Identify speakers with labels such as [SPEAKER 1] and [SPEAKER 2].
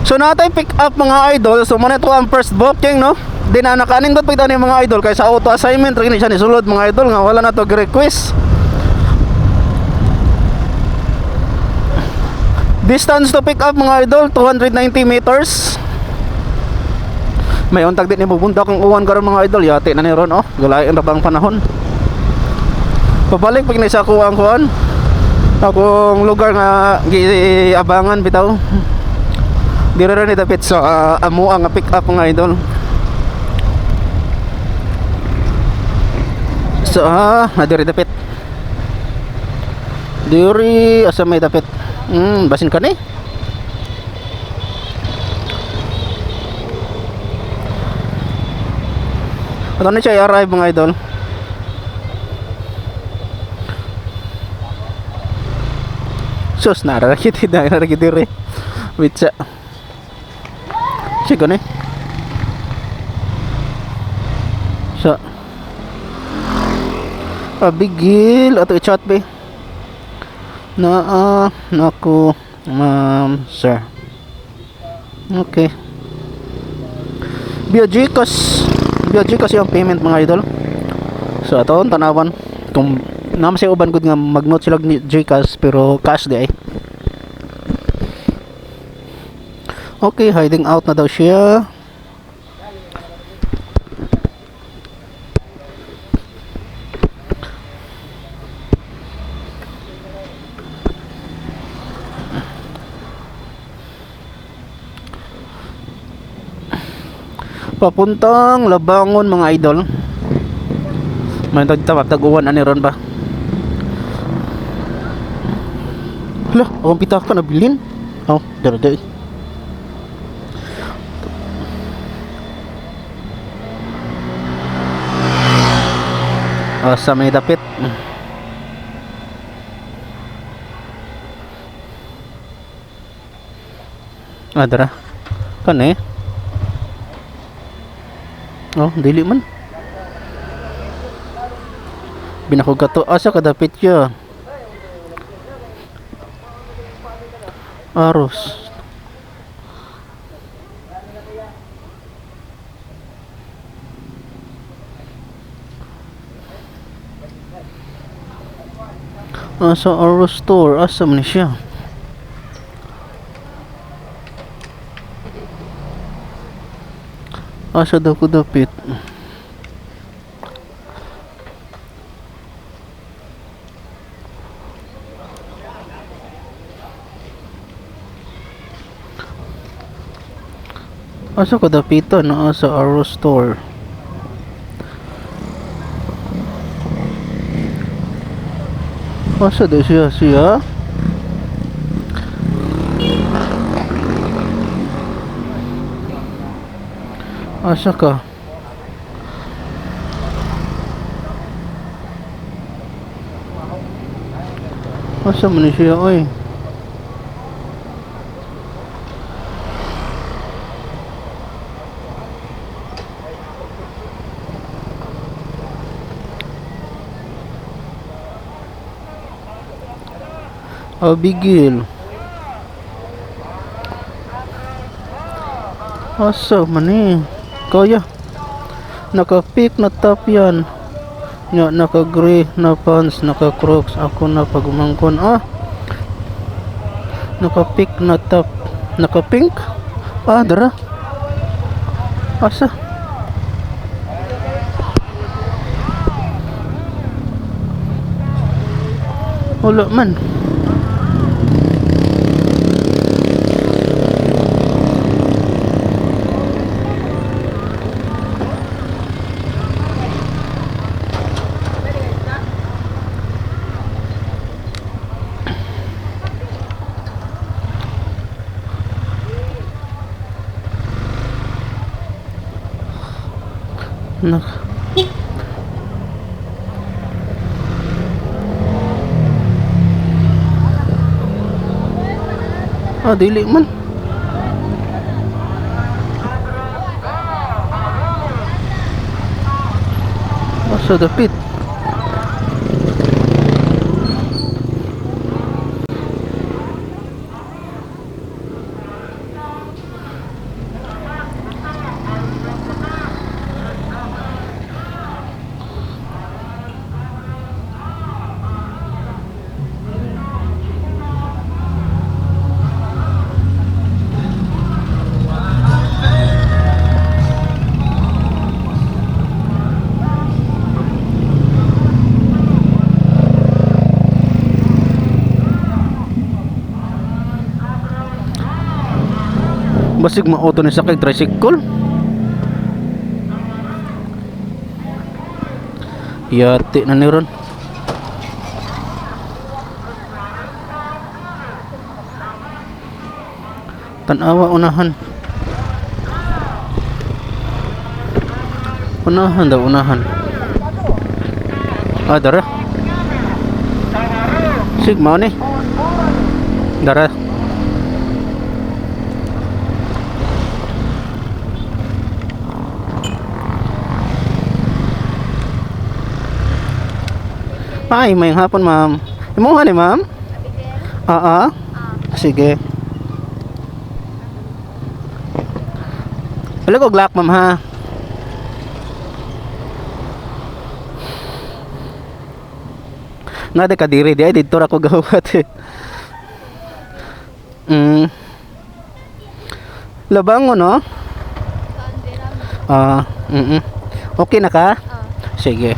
[SPEAKER 1] So natay pick up, mga idol. So mao na to ang first booking, no. Di na nakanindot pag ni, mga idol, kay sa auto assignment rin siya ni sulod, mga idol, nga wala na to request. Distance to pick up, mga idol, 290 meters. May untag di ni bubundak ang uwan karon, mga idol, yati na ni ron, oh. Galain ra bang panahon. Pabalik pag ni sa kuwang kuan. Akong lugar nga giabangan bitaw. Dira ra ni dapit sa amo ang pick up, mga idol. So diri dapit. Diri asa may dapit. Basin ka ni. Ano na siya i-arrive, mga idol? Sus, nararakit na nararakit diri. Wait sa. Sige ni. Sa. Abigil ato i-chat be. Na naku, ma'am, sir. Okay. Via GCash. Via GCash yung payment, mga idol. So ato ang tanawan kung naman siya uban gud nga mag-note sila og GCash, pero cash di ay. Okay, hiding out na daw siya. Papuntang Labangon, mga idol. May tag tag-uwan ani ron ba? Hala, akong pitaka nabilin. Oh, dere dere. Oh, sa may dapit. Ah, dara. Kani? Oh, dili man. Binakog ka to. Asa kadapit ya? Aros. Asa Aros store? Asa man ni siya? Asa daw ko dapit? Asa ko dapitan? No? Sa Aros store. Asa daw siya siya? Asa ka? Asa man ni siya, oy? Abigail. Asa man eh? Kaya. Naka-pick na top yan. Nga, naka-gray na pants, naka-crocs. Ako na pagumangkon. Ah! Naka-pick na top. Naka-pink? Ah, dara. Asa? Wala man. Nak. Ah, dili man. Asa dapit? Basig mauto ni sakay tricycle. Yati na ni ron. Tanawa unahan. Unahan daw, unahan. Ah, dara. Sig mao ni. Dara. Ay, may hapon, ma'am. Imuha ni ma'am? Ah, ah. Sige. Wala ko glock, ma'am, ha. Nada kadiri di ay didto ra ko gawat eh. Labango no? Ah. Okay na ka? Sige.